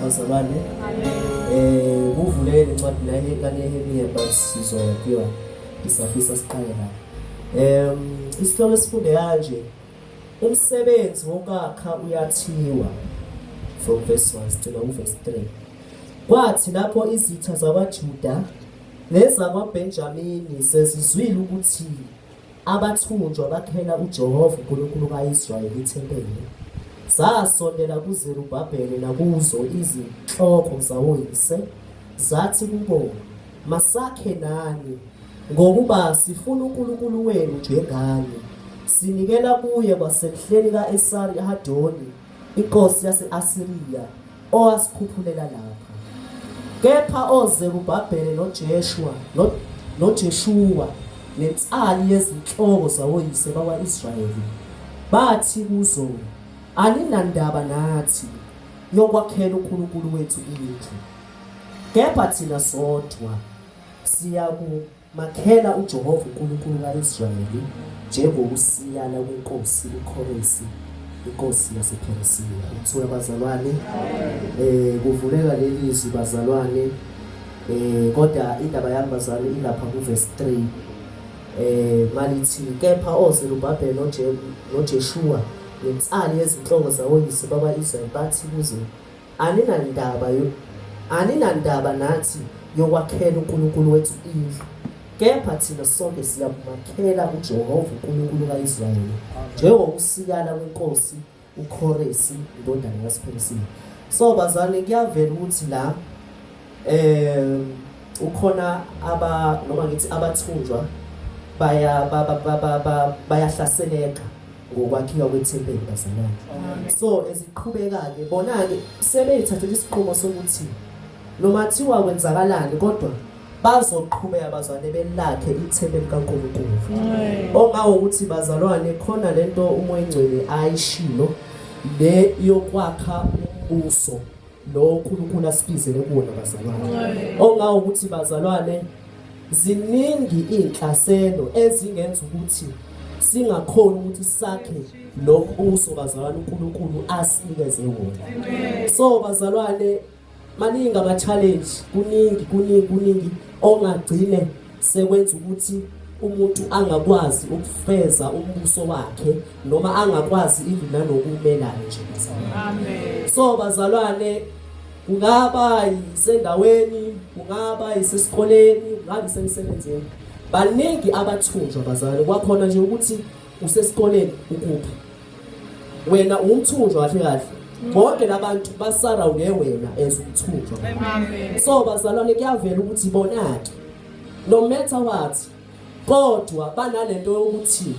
Bazalwane. Kuvuleke lencwadi la kaNehemiya, but sizoya kuyona. Ngisafisa siqale la. Isihloko esifunde kanje: umsebenzi wokwakha uyathiwa, from verse 1 sigcina ku-verse 3. Kwathi lapho izitha zakwaJuda nezakwaBenjamini sezizwile ukuthi abathunjwa bakhela uJehova uNkulunkulu ka-Israyeli ithempeli, zasondela kuZerubhabhele nakuzo izinhloko zawoyise, zathi kubo, Masakhe nani, ngokuba sifuna uNkulunkulu wenu njengani. Sinikela kuye kwasemhleni ka-Esari-Hadoni inkosi yase-Asiriya, owasikhuphulela lapha. Kepha oZerubhabhele noJeshua noJeshuwa nensali yezinhloko zawoyise bakwa-Israyeli bathi kuzo, Aninandaba nathi yokwakhela uNkulunkulu wethu indlu. Kepha thina sodwa siyakumakhela uJehova uNkulunkulu ka-Israyeli njengokusiyala kwenkosi uKhoresi, inkosi yasePheresiya. Ukuthiwa bazalwane, kuvuleka leli zwi bazalwane, kodwa indaba yami bazalwane ilapha ku-verse 3. Malithi, kepha oZerubhabheli noJeshuwa nensali yezinhloko zawoyise bakwa-Israyeli bathi kuze, Aninandaba yo, aninandaba nathi yokwakhela uNkulunkulu wethu indlu, kepha thina sonke siyakumakhela uJehova uNkulunkulu ka-Israyeli, njengokusiyala kwenkosi uKhoresi indodana kaSipheresiya. So bazalwane, kuyavela ukuthi la ukhona aba noma ngithi abathunjwa baya bayahlaseleka ngokwakhiwa kwethempeli bazalwane. So eziqhubeka-ke bona-ke sebeyithathela isinqumo sokuthi noma thiwa kwenzakalani kodwa bazoqhubeka bazalwane belakhe ithempeli kaNkulunkulu. Ongawukuthi bazalwane khona lento uMoya Ingcwele ayishilo le yokwakha umbuso lo uNkulunkulu asibizele kuwona bazalwane. Ongawukuthi bazalwane ziningi iy'nhlaselo ezingenza ukuthi singakhoni ukuthi sakhe lo mbuso bazalwane uNkulunkulu asinikeze wona. So bazalwane, maningi ama-challenge, kuningi kuningi kuningi ongagcine sekwenza ukuthi umuntu angakwazi ukufeza umbuso wakhe noma angakwazi even nanokumelana nje bazalwane. Amen. So bazalwane, kungaba yisendaweni, kungaba yisesikoleni, kungaba isemsebenzini, baningi abathunjwa bazalwane. Kwakhona nje ukuthi usesikoleni ukuphi wena, umthunjwa kahle kahle, bonke labantu basurrounde wena as umthunjwa. Amen. So bazalwane, kuyavela ukuthi bona-ke no matter what kodwa banalento yokuthi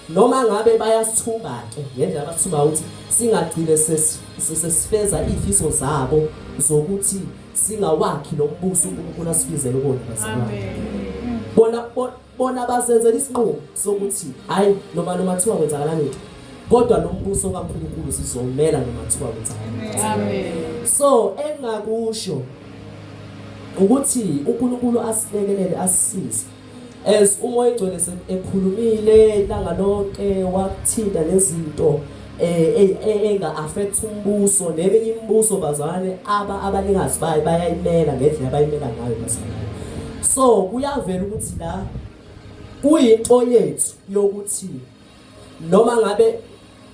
noma ngabe bayasithumba-ke ngendlela abasithumba ukuthi singagcine sesifeza iy'fiso zabo zokuthi singawakhi lo mbuso uNkulunkulu asibizele kuwona bazalwane. Bona basenzela isinqumo sokuthi hayi, noma kuthiwa kwenzakalani into, kodwa lo mbuso kaNkulunkulu sizomela noma kuthiwa kwenzakalani. Amen. So engakusho ukuthi uNkulunkulu asilekelele, asisize as uMoya Oyingcwele ekhulumile ilanga lonke, wakuthinta nezinto enga affect umbuso neminye imibuso bazalwane, aba abanikazi bayo bayayimela ngendlela abayimela ngayo bazalwane. So kuyavela ukuthi la kuyinto yethu yokuthi noma ngabe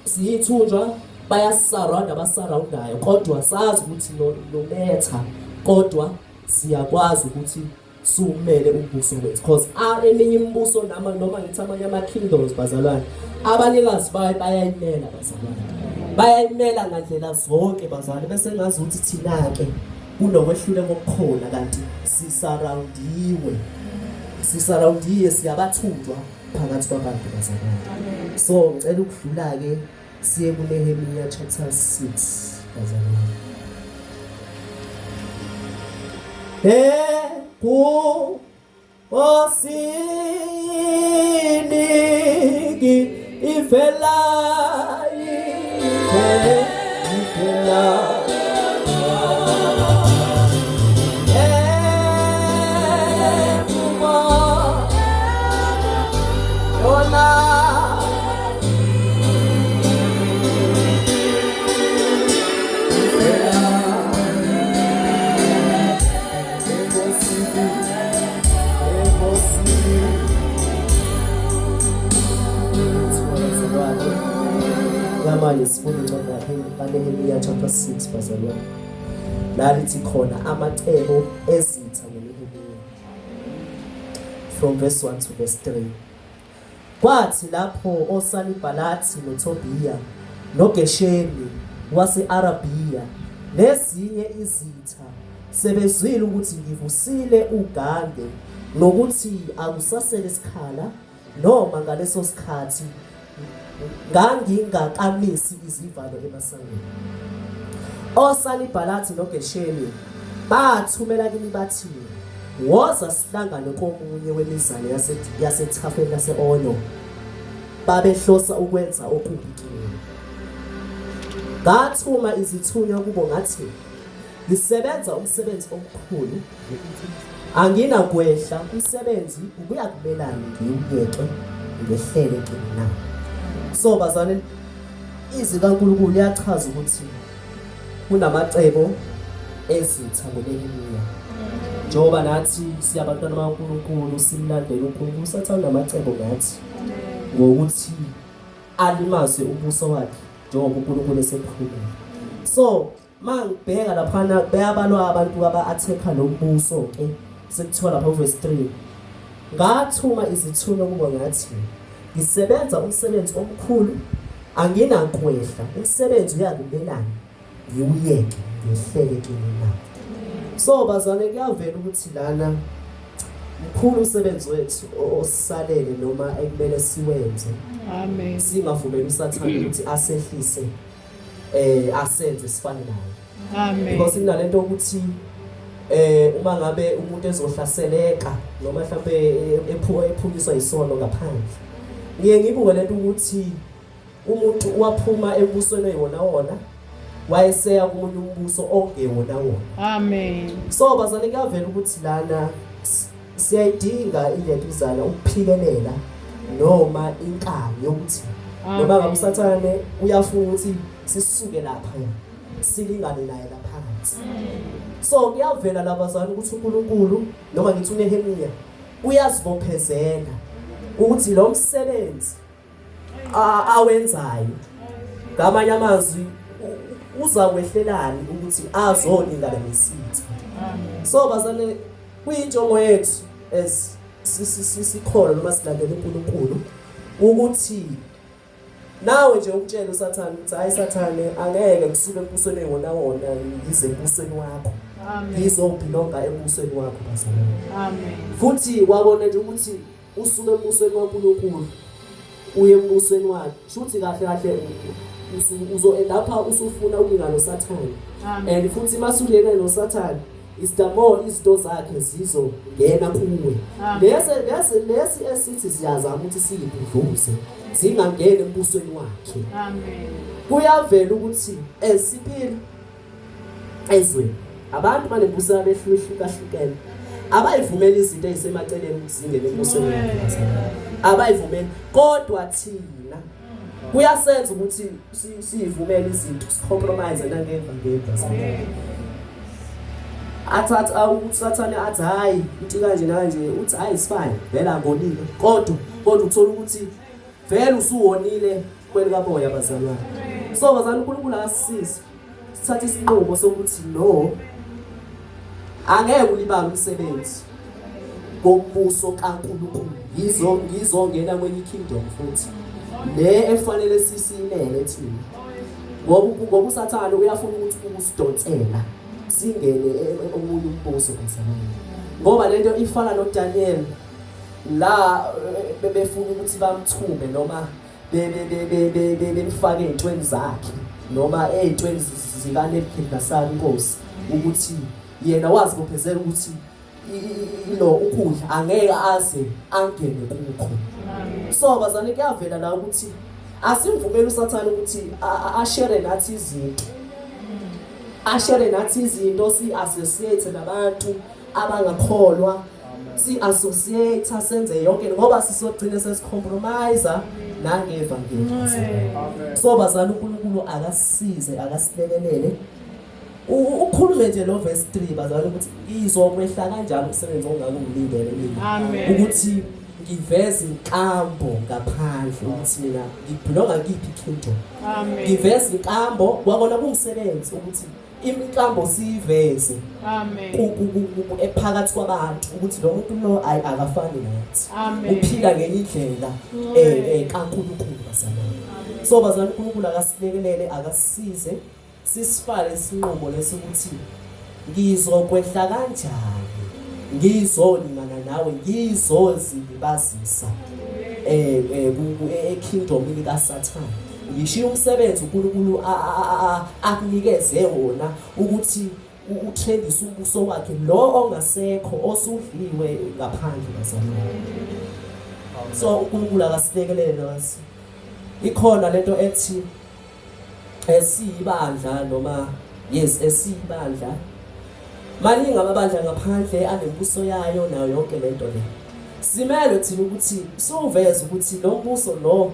siyithunjwa, bayasurround abasurroundayo, kodwa sazi ukuthi no matter, kodwa siyakwazi ukuthi siwumele umbuso wethu, because eminye imibuso noma ngithi amanye ama-kingdoms bazalwane, abanikazi bayo bayayimela bazalwane, bayayimela ngandlela zonke bazalwane, bese ngazi ukuthi thina-ke kunokwehluleka okukhona kanti sisurroundiwe, sisurroundiwe, siyabathunjwa phakathi kwabantu bazalwane. So ngicela ukudlula-ke siye kuNehemiya chapter 6 bazalwane. Ku osiniki ivela ivela ekuba yona. kaNehemiya chapter 6 bazalwane. La lithi khona amacebo ezitha ngoNehemiya. From verse 1 to verse 3. Kwathi lapho oSanibhalathi noThobhiya noGeshemi wase-Arabhiya nezinye izitha sebezwile ukuthi ngivusile ugange nokuthi akusasele sikhala noma ngaleso sikhathi ngangingakamisi izivalo emasangweni. OSanibhalathi noGeshemi bathumela kimi bathi, Woza sihlangane komunye wemizana yasethafeni lase-Ono. Babehlosa ukwenza okubi kimi. Ngathuma izithunywa kubo ngathi, Ngisebenza umsebenzi omkhulu, anginakwehla umsebenzi ubuyakumelani ngiwuyeke ngehlele kini na? So bazalwane, izwi kaNkulunkulu liyachaza ukuthi kunamacebo ezitha ngoNehemiya. Njengoba nathi siyabantwana bakaNkulunkulu simlandela uNkulunkulu, uSathane unamacebo ngathi ngokuthi alimaze umbuso wakhe njengoba uNkulunkulu esekhulumile. So Mangibheka laphana bayabalwa abantu aba-attack-a lo mbuso ke sekuthiwa lapha verse 3 ngathuma izithunywa kubo ngathi ngisebenza umsebenzi omkhulu anginakwehla umsebenzi uyakumelana ngiwuyeke ngehlele kini na. So bazalwane kuyavela ukuthi lana mkhulu umsebenzi wethu osalele noma ekumele siwenze. Amen. Singavumeli uSathane ukuthi asehlise asenze sifane naye. Amen. Because kunalento ukuthi uma ngabe umuntu ezohlaseleka noma mhlambe ephukiswa isono ngaphandle. Ngiye ngibuke lento ukuthi umuntu waphuma embusweni oyiwona wona wayeseya komunye umbuso ongewona wona. Amen. So bazalwane kuyavela ukuthi lana siyayidinga ilentuzana ukuphikelela noma inkani yokuthi noma ngabe uSathane uyafuna ukuthi sisuke lapha silingane naye laphansi. So kuyavela labazalwane ukuthi uNkulunkulu noma ngithi uNehemiya uyazibophezela ukuthi lo msebenzi awenzayo ngamanye amazwi uzakwehlelani ukuthi azolingana nesitha. So bazalwane kuyinjongo yethu as sikhona noma silandela uNkulunkulu ukuthi nawe nje ukutshela uSathane ukuthi hayi Sathane angeke ngisuke embusweni wona wona ngize embusweni wakho ngizobhilonga embusweni wakho bazalwane. Amen. Futhi wabona nje ukuthi usuke embusweni kaNkulunkulu uye embusweni wakhe shuthi kahle kahle uzo end up usufuna ukulingana noSathane and futhi masulingene noSathane is the more izinto zakhe zizongena kuwe lesi lesi lesi esithi siyazama ukuthi siyibhudluze zingangena embusweni wakhe. Amen. Kuyavela ukuthi esiphila ezweni abantu banembuso yabo ehlukahlukene abayivumeli izinto ezisemaceleni ukuthi zingene embusweni wakhe abayivumeli kodwa thina kuyasenza ukuthi siyivumele izinto sicompromise nangevangeli athatha usathane athi hayi uthi kanje nakanje uthi hayi it's fine vele angonile kodwa kodwa uthola ukuthi vele usuwonile kwelikamoya bazalwane. So bazalwane uNkulunkulu akasisize sithathe isinqumo sokuthi no angeke ulibale umsebenzi ngombuso kaNkulunkulu yizo ngizongena kwenye kingdom futhi le efanele sisimele thina ngoba ngoba uSathane uyafuna ukuthi ukusidonsela singene omunye umbuso bazalwane ngoba lento ifana noDaniel la bebefuna ukuthi bamthume noma bemfake ey'ntweni zakhe noma ey'ntweni zikaNebukadnesari inkosi ukuthi yena wazibophezela ukuthi ilo ukudla angeke aze angene kukho. So bazane kuyavela la ukuthi asimvumeli uSathane ukuthi ashere nathi izinto ashere nathi izinto si-associate nabantu abangakholwa si-associate senze yonke ngoba sizogcina sesicompromise nangevangeli. So bazali uNkulunkulu akasisize akasilekelele ukhulume nje lo verse 3 bazali ukuthi izokwehla kanjani umsebenzi ongake ungilindele mina ukuthi. Ngiveza inkambo ngaphandle ukuthi mina ngibelonga kiphi kingdom. Amen. Ngiveza inkambo kwakona kumsebenzi ukuthi inkambo siyiveze. Amen. Ephakathi kwabantu ukuthi lo muntu lo ayi akafani nathi. Amen. Uphila ngenye indlela kaNkulunkulu bazalwane. So bazalwane uNkulunkulu akasilekelele akasisize sisifake isinqumo leso ukuthi ngizokwehla kanjani ngizolingana nawe ngizozilibazisa ekingdomini kaSathane ngishiya umsebenzi uNkulunkulu akunikeze wona ukuthi utrendise umbuso wakhe lo ongasekho osudliwe ngaphandle bazalwane. So uNkulunkulu akasilekelele basi ikhona lento ethi esiyibandla noma yes esiyibandla maningi amabandla ngaphandle anembuso yayo nayo yonke lento le simele thina ukuthi siwuveze ukuthi lo mbuso lo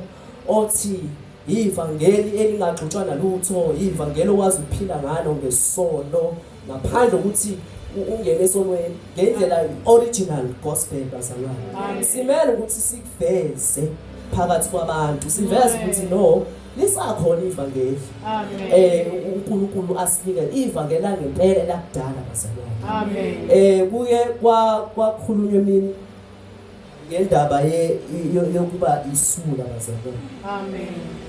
othi ivangeli elingaxutshwa nalutho ivangeli okwazi ukuphila ngalo ngesono ngaphandle ukuthi ungene esonweni ngendlela original gospel bazalwane simele ukuthi sikuveze phakathi kwabantu siveze ukuthi no lisakhona ivangeli Amen. uNkulunkulu asinike ivangeli langempela lakudala bazalwane. Amen. Kuye kwakhulunywa emini ngendaba yokuba isula bazalwane. Amen.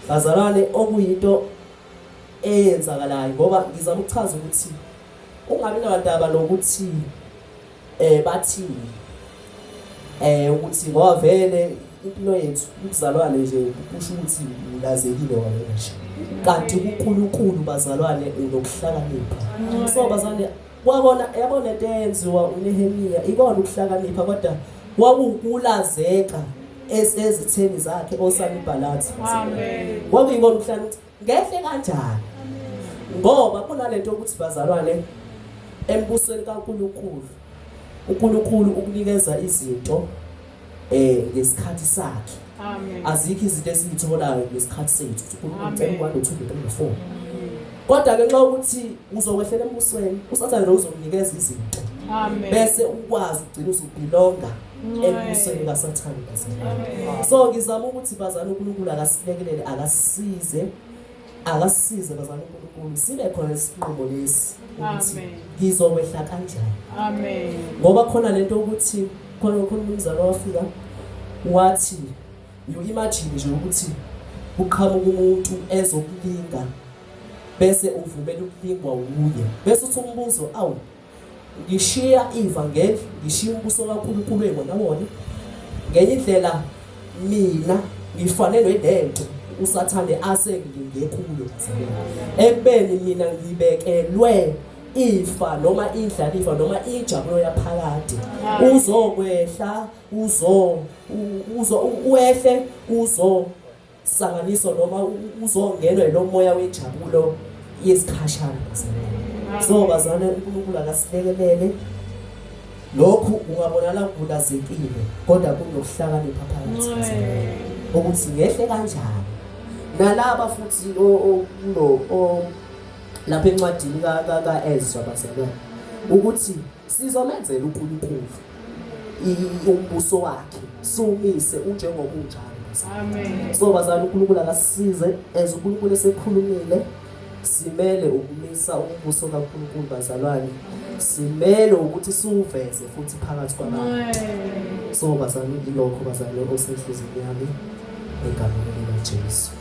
Bazalwane okuyinto eyenzakalayo ngoba ngizama ukuchaza ukuthi ungabi nandaba nokuthi bathini ukuthi ngoba vele impilo yethu ubuzalwane nje kusho ukuthi ulazekile wena nje kanti kuNkulunkulu bazalwane unokuhlakanipha. So bazalwane kwabona yabona into eyenziwa uNehemiya ikona ukuhlakanipha kodwa kwakuwukulazeka ezitheni zakhe oSanibhalathi. Amen. Kwakuyikona ukuhlakanipha ngehle kanjani ngoba kunalento ukuthi bazalwane embusweni kaNkulunkulu uNkulunkulu ukunikeza izinto ngesikhathi sakhe. Amen. Azikho izinto esizitholayo ngesikhathi sethu. uNkulunkulu ucela Amen. 1 2 3 4. Kodwa ngenxa yokuthi uzokwehlela embusweni uSathane lo uzokunikeza izinto. Amen. Bese ukwazi ugcina usubelonga embusweni kaSathane bazalwane. So ngizama ukuthi bazalwane uNkulunkulu akasilekelele akasize akasize bazalwane uNkulunkulu sibe khona isinqumo lesi ukuthi Amen. ngizokwehla kanjani. Amen. Ngoba khona lento ukuthi khona umzalwane wafika wathi you imagine nje ukuthi uqhamuka umuntu ezokulinga bese uvumela ukulingwa uye bese uthi umbuzo awu ngishiya ivangeli ngishiya umbuso kaNkulunkulu wena wona ngenye indlela mina ngifanelwe lento uSathane asengilinge kuyo ekubeni mina ngibekelwe ifa noma indlalifa noma injabulo yaphakade uzokwehla uzo uwehle uzo sanganiswa noma uzongenwa lo moya wenjabulo yesikhashana. So bazalwane uNkulunkulu akasilekelele lokhu ungabonala kulazekile kodwa kunokuhlakanipha phakathi ukuthi ngehle kanjani nalaba futhi kulo lapha encwadini kaEzra bazalwane ukuthi sizomenzela uNkulunkulu umbuso wakhe sumise unjengoba unjalo. Amen. So bazalwane uNkulunkulu akasize as uNkulunkulu esekhulumile simele ukumisa umbuso kaNkulunkulu bazalwane simele ukuthi siwuveze futhi phakathi kwabantu. So bazalwane ilokho bazalwane osenhliziyweni yami egameni likaJesu.